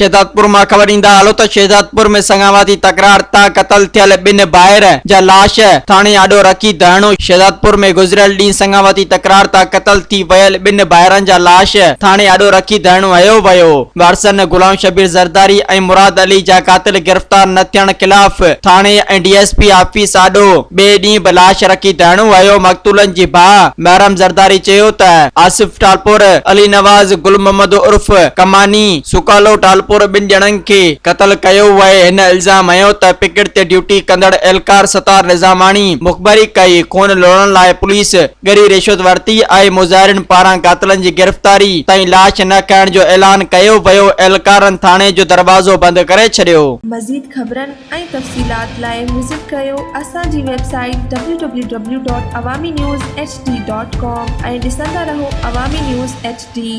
شهدادپور مان خبر ڏيندا هلو ته شهدادپور ۾ سڱاواتي تڪرار تان قتل ٿيل ٻن ڀائر جا لاش ٿاڻي آڏو رکي ڌرڻو شهدادپور ۾ گذريل ڏينهن سڱاواتي تڪرار تان قتل ٿي ويل ٻن ڀائرن جا لاش ٿاڻي آڏو رکي ڌرڻو هنيو ويو وارثن غلام شبير زرداري ۽ مراد علي جا قاتل گرفتار نه ٿيڻ خلاف ٿاڻي ۽ ڊي ايس پي آفيس آڏو ٻئي ڏينهن به لاش رکي ڌرڻو هنيو مقتولن جي ڀاء محرم زرداري چيو ته آصف ٽالپر، علي نواز، گل محمد عرف ڪماني، سڪالو ٽالپر ٻن ڄڻن کي قتل ڪيو ويو هن الزام هنيو ته پڪيٽ تي ڊيوٽي ڪندڙ اهلڪار ستار نظاماڻي مخبري ڪئي خون لوڙڻ لاء پوليس ڳري رشوت ورتي آهي مظاهرين پاران قاتلن جي گرفتاري تائين لاش نه کڻڻ جو اعلان ڪيو ويو اهلڪارن ٿاڻي جو دروازو بند ڪري ڇڏيو. مزيد خبرن ۽ تفصيلات لاء وزٽ ڪريو اسان جي website W W W dot Awami news H D dot com ۽ ڏسندا رهو عوامي نيوز ايڇ ڊي.